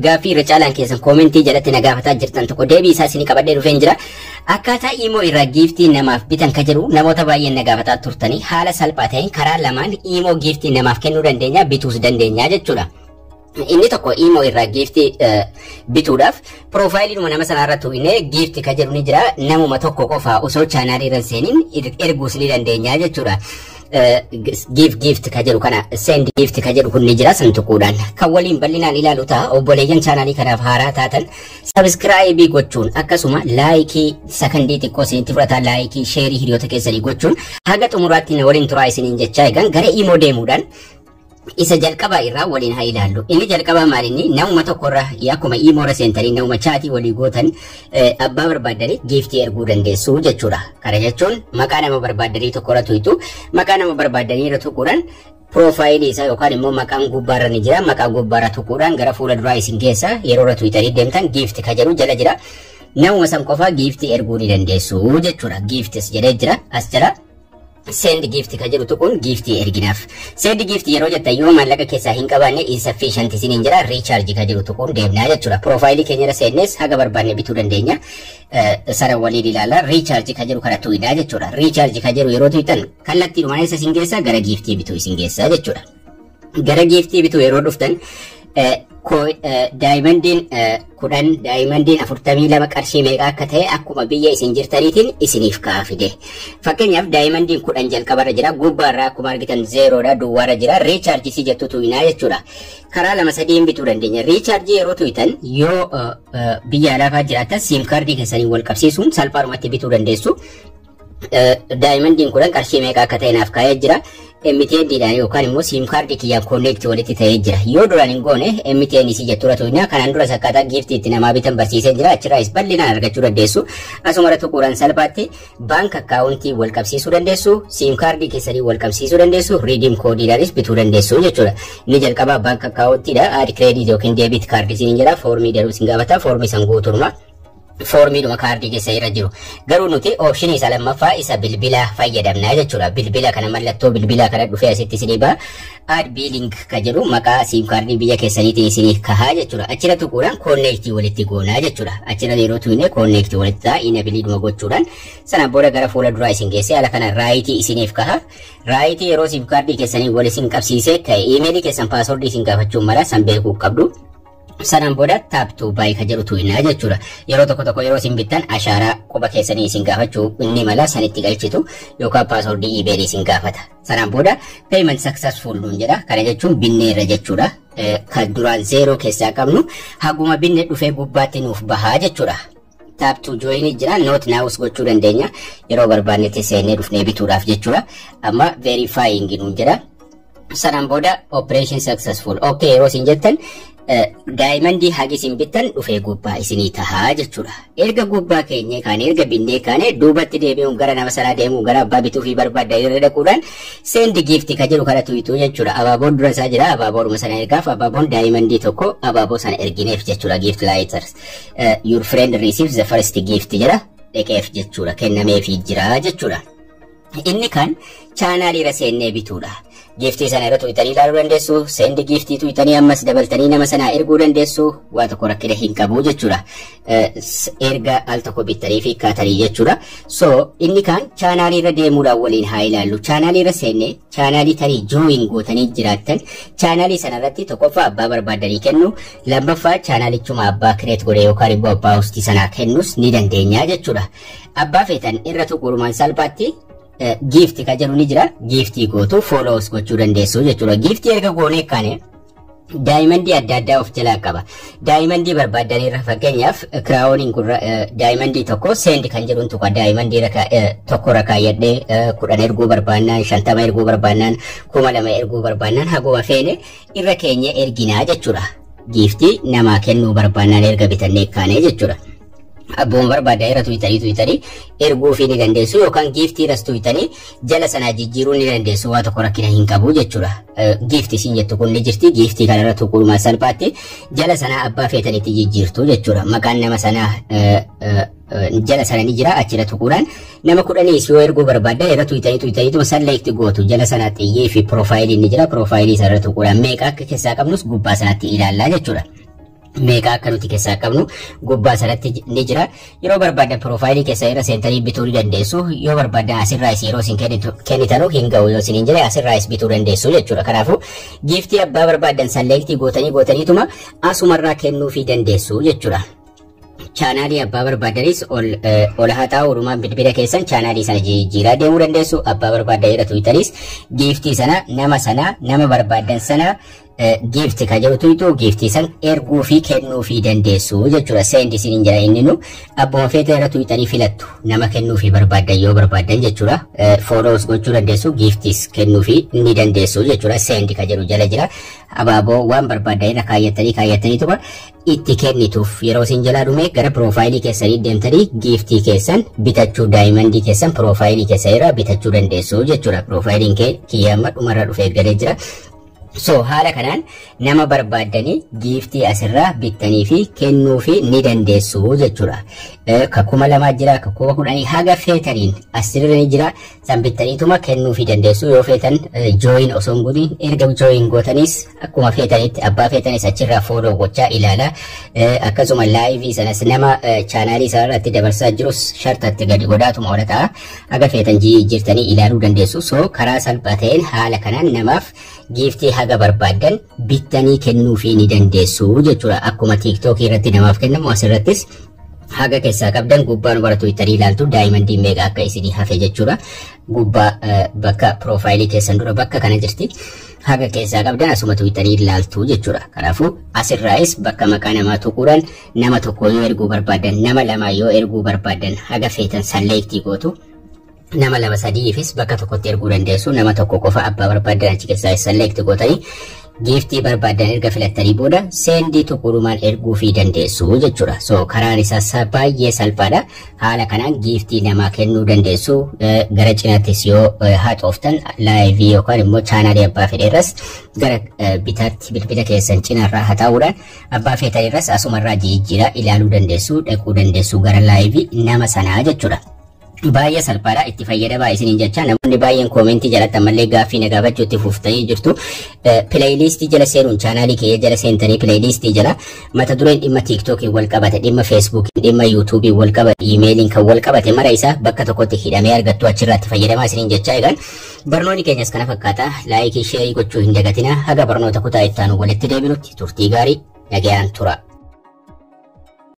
Gaaffii irra caalaan keessan koomentii jalatti na gaafataa jirtan tokko deebii isaa isinii qabadhee dhufeen jira. Akkaataa iimoo irraa giiftii namaaf bitan ka jedhu namoota baay'een na gaafataa turtanii, haala salphaa ta'een karaa lamaan iimoo giiftii namaaf kennuu dandeenya, bituus dandeenya jechuudha. Inni tokko iimoo irraa giiftii bituudhaaf piroofaayiliinuma nama sanaa irra tuqnee giifti ka jedhu ni jira. Namuma tokko qofa osoo chaanaalii irra hin seeniin erguus ni dandeenya jechuudha. Give gift ka jedhu kana, send gift ka jedhu kun ni jira, san tuquudhaan kan waliin bal'inaan ilaalu ta'a. Obboleeyyan chaanaalii kanaaf haaraa taatan subscribe gochuun, akkasuma like sakandii xiqqoo isinitti fudhataa, like, share hiriyoota keessanii gochuun haga xumuraatti na waliin turaa isiniin jechaa, egan gara iimoo deemuudhaan isa jalqabaa irraa waliin haa ilaallu. Inni jalqabaa maalinni? Namuma tokkorra akkuma iimoora seentanii namuma chat walii gootan abbaa barbaaddanii giiftii erguu dandeessu jechuudha. Kana jechuun maqaa nama barbaaddanii tokkorra tuqxu. Maqaa nama barbaaddanii irra tuquudhaan piroofaayilii isaa yookaan immoo maqaan gubbaarra ni jira. Maqaa gubbaarra tuquudhaan gara fuula duraa isin keessa yeroo irra tuqxanii deemtan giifti ka jedhu jala jira. Namuma san qofa giiftii erguu ni dandeessu jechuudha. Gifts jedhee jira as jala. Send gift ka jedhu tuquun giiftii erginaaf. Send gift yeroo jettan yoo maallaqa keessaa hin qabaanne insufficient isiniin jira, recharge ka jedhu tuquun deemnaa jechuudha. Piroofaayilii keenya irra seennes haga barbaanne bituu dandeenya. Sana waliin ilaala. Recharge ka jedhu kana tuqnaa jechuudha. Recharge ka jedhu yeroo tuqxan kallattiidhuma eessa isin geessa? Gara giiftii bituu isin geessa jechuudha. Gara giiftii bituu yeroo dhuftan daayimandiin 10, daayimandiin 42 qarshii meeqa akka ta'e akkuma biyya isin jirtaniitiin isiniif ka'a fide. Fakkeenyaaf daayimandiin 10 jalqabarra jira. Gubbaarraa akkuma argitan zeeroodha, duwwaarra jira. Recharge si jettu tuqnaa jechuudha. Karaa lama sadiin bituu dandeenya. Recharge yeroo tuqtan yoo biyya alaafaa jiraattan SIM kaardii keessanii wal qabsiisuun salphaadhumatti bituu dandeessu. Daayimandiin 10 qarshii meeqa akka ta'e naaf kaa'ee jira. MTN dhaan yookaan immoo SIM kaardii kiyyaan connect walitti ta'ee jira. Yoo duraan hin goone MTN isii jettuura tuqnaa. Kanaan dura akkaataa giiftii itti namaa bitan barsiisee jira. Achirraayis bal'inaan argachuu dandeessu. Asuma tuquudhaan salphaatti bank account wal qabsiisuu dandeessu. SIM kaardii keessanii wal qabsiisuu dandeessu. Redeem koodiidhaanis bituu dandeessu jechuudha. Inni jalqabaa bank akkaawuntiidha. Add credit yookiin debit kaardii siin jira. Foormii daruu isin gaafata. Foormii san guutuudhuma. Foormiidhuma kaardii keessa irra jiru. Garuu nuti option isa lammaffaa, isa bilbilaa fayyadamna jechuudha. Bilbila kana, mallattoo bilbilaa kana dhufee asitti isinii ba'a. Add billing ka jedhu maqaa SIM kaardii biyya keessaniitiin isinii kahaa jechuudha. Achirra tuquudhaan connect walitti goonaa jechuudha. Achirra yeroo tuqne connect walitti ta'a, enable gochuudhaan sana booda gara fuula duraa isin geessee haala kana right isiniif kaha. Right yeroo SIM kaardii keessanii wal isin qabsiisee ka'e iimeelii keessan password isin gaafachuun mala, san beekuu qabdu. Sanaan booda tap to buy ka jedhu tuqnaa jechuudha. Yeroo tokko tokko yeroo isin bittan ashaaraa quba keessanii isin gaafachuu inni mala, sanitti galchitu yookaan password iimeelii isin gaafata. Sanaan booda payment successful nuun jedha. Kana jechuun binneerra jechuudha. Kan duraan zeeroo keessaa qabnu haguma binne dhufee gubbaatti nuuf bahaa jechuudha. Tap to join jira, not now gochuu dandeenya yeroo barbaannetti seennee dhufnee bituudhaaf jechuudha. Amma verifying nuun jedha. Sanaan booda operation successful. Okay, yeroo isin jettan daayimandii hagi isin bittan dhufee gubbaa isinii tahaa jechuudha. Erga gubbaa keenyee kaane, erga binnee kaane, duubatti deebi'uun gara nama sanaa deemuun gara abbaa bituu fi barbaadda irra dhaquudhaan send gift ka jedhu kana tuqxu jechuudha. Abaaboon dura isaa jira, abaaboodhuma sana ergaaf. Abaaboon daayimandii tokko abaaboo sana ergineef jechuudha, gift lighters. Your friend receives the first gift jedha, dhaqeef jechuudha, kennameefii jira jechuudha. Inni kan chaanaalii irra seennee bituudha. Giiftii sana irra tuqxanii ilaaluu dandeessu. Send gift tuqxanii ammas dabaltanii nama sanaa erguu dandeessu. Waa tokko rakkina hin qabu jechuudha. Erga al tokko bittanii fi kaatanii jechuudha. So inni kaan chaanaalii irra deemuudhaan waliin haa ilaallu. Chaanaalii irra seennee chaanaalii tarii join gootanii jiraattan chaanaalii sana irratti tokkoffaa abbaa barbaaddanii kennu, lammaffaa chaanaalichuma abbaa create godhe yookaan immoo abbaa hostii sanaa kennus ni dandeenya jechuudha. Abbaa feetan irra tuquudhumaan salphaatti giifti ka jedhu ni jira. Giiftii gootu, follows gochuu dandeessu jechuudha. Giiftii erga goonee kaane daayimandii adda addaa of jalaa qaba. Daayimandii barbaaddaniirra, fakkeenyaaf crown kun daayimandii tokko, send kan jedhuun tuqa. Daayimandii tokko irra kaayyadhee 10 erguu barbaannaan, 50 erguu barbaannaan, 2000 erguu barbaannaan, haguma feene irra keenya erginaa jechuudha. Giiftii namaa kennuu barbaannaan erga bitannee kaanee jechuudha. Abbuma barbaaddaa irra tuqxanii erguufii ni dandeessu yookaan giiftii irras tuqxanii jala sanaa jijjiiruu ni dandeessu, waa tokko rakkina hin qabu jechuudha. Giiftii siin jettu kun ni jirti, giiftii kanarra tuquudhumaan salphaatti jala sanaa abbaa feetanitti jijjiirtu jechuudha. Maqaan nama sanaa jala sana ni jira, achirra tuquudhaan nama 10s yoo erguu barbaaddan irra tuqxanii select gootu. Jala sanaa xiyyee fi piroofaayiliin ni jira, piroofaayilii sanarra tuquudhaan meeqa akka keessaa qabnus gubbaa sanatti ilaallaa jechuudha. Meeqa akka nuti keessaa qabnu gubbaa sanatti ni jira. Yeroo barbaadan profile keessa irra seentanii bituu ni dandeessu. Yoo barbaadan asirraas yeroo isin kennitanu hin ga'u yoo isin hin jire, asirraas bituu dandeessu jechuudha. Kanaafuu gift abbaa barbaadan select gootanii gootaniituma asumarraa kennuufii dandeessu jechuudha. Channel abbaa barbaadanis ol ol haa ta'u, odumaan bilbila keessan channel sana jijjiiraa deemuu dandeessu. Abbaa barbaadan irra tuqxanis gift sana nama sana nama barbaadan sana gift ka jedhu tuqxu, gift san erguu fi kennuu fi dandeessu jechuudha. Send isin hin jira, inni nu abbuma feeta irra tuqxanii filattu, nama kennuu fi barbaadan yoo barbaadan jechuudha. Follows gochuu dandeessu, giftis kennuu fi ni dandeessu jechuudha. Send ka jedhu jala jira. Abaaboo waan barbaadan irra kaayyatanii kaayyataniituma itti kennituuf. Yeroo isin jalaa dhume gara profile keessanii deemtanii gift keessan bitachuu, diamond keessan profile keessan irraa bitachuu dandeessu jechuudha. Profileiin kee kiyya amma dhumarra dhufee galee jira. So haala kanaan nama barbaaddanii gift asirraa bittanii fi kennuu fi ni dandeessu jechuudha. Ka 2000 jira, ka 10,000, haga feetaniin asirra ni jira. San bittaniituma kennuu fi dandeessu. Yoo feetan join osoo hin godhin, erga join gootanis akkuma feetanitti abbaa feetanis achirraa follow gochaa ilaala. Akkasuma live sanas nama channel sanarratti dabarsaa jirus shartatti gadi godhaatuma ola ta'a. Haga feetan jirtanii ilaaluu dandeessu. So karaa salphaa ta'een haala kanaan namaaf gift haga barbaaddan bittanii kennuufii ni dandeessu jechuudha. Akkuma TikTok irratti namaaf kennamu, asirrattis haga keessaa qabdan gubbaan bara Twitter ilaaltu, diamond meeqa akka isinii hafe jechuudha. Gubbaa bakka profile keessan dura bakka kana jirti. Haga keessaa qabdan asuma Twitter ilaaltu jechuudha. Kanaafuu asirraayis bakka maqaa namaa tuquudhaan nama tokko yoo erguu barbaadan, nama lama yoo erguu barbaadan, haga feetan select gootu. Nama lama sadiifis bakka tokkotti erguu dandeessu. Nama tokko qofa abbaa barbaadan achi keessaa select gootanii, gift barbaadan erga filattanii booda send tuquudhumaan erguu fi dandeessu jechuudha. So karaan isaa baay'ee salphaadha. Haala kanaan gift namaa kennuu dandeessu. Gara cinaattis yoo haxooftan live yookaan immoo channel abbaa fedheerras gara bitaatti bilbila keessan cinaarraa haxaa'uudhaan abbaa feetanirras asumarraa jijjiiraa ilaaluu dandeessu, dhaquu dandeessu gara live nama sanaa jechuudha. Baay'ee salphaadha, itti fayyadamaa isiniin jecha. Namoonni baay'een comment jalatti ammallee gaaffii na gaafachuu itti fuftanii jirtu. Playlist jala seenuun, channel kiyya jala seentanii, playlist jala mata dureen dhimma TikTokii wal qabate, dhimma Facebookii, dhimma YouTubeii wal qabate, emailiin kan wal qabate mara isaa bakka tokkotti hidhamee argattu, achirraa itti fayyadamaa isiniin jecha. Egaan barnoonni keenyas kana fakkaata. Like, share gochuu hin dagatina. Haga barnoota kutaa ittaanu walitti deebinutti turtii gaarii, nagayaan tura.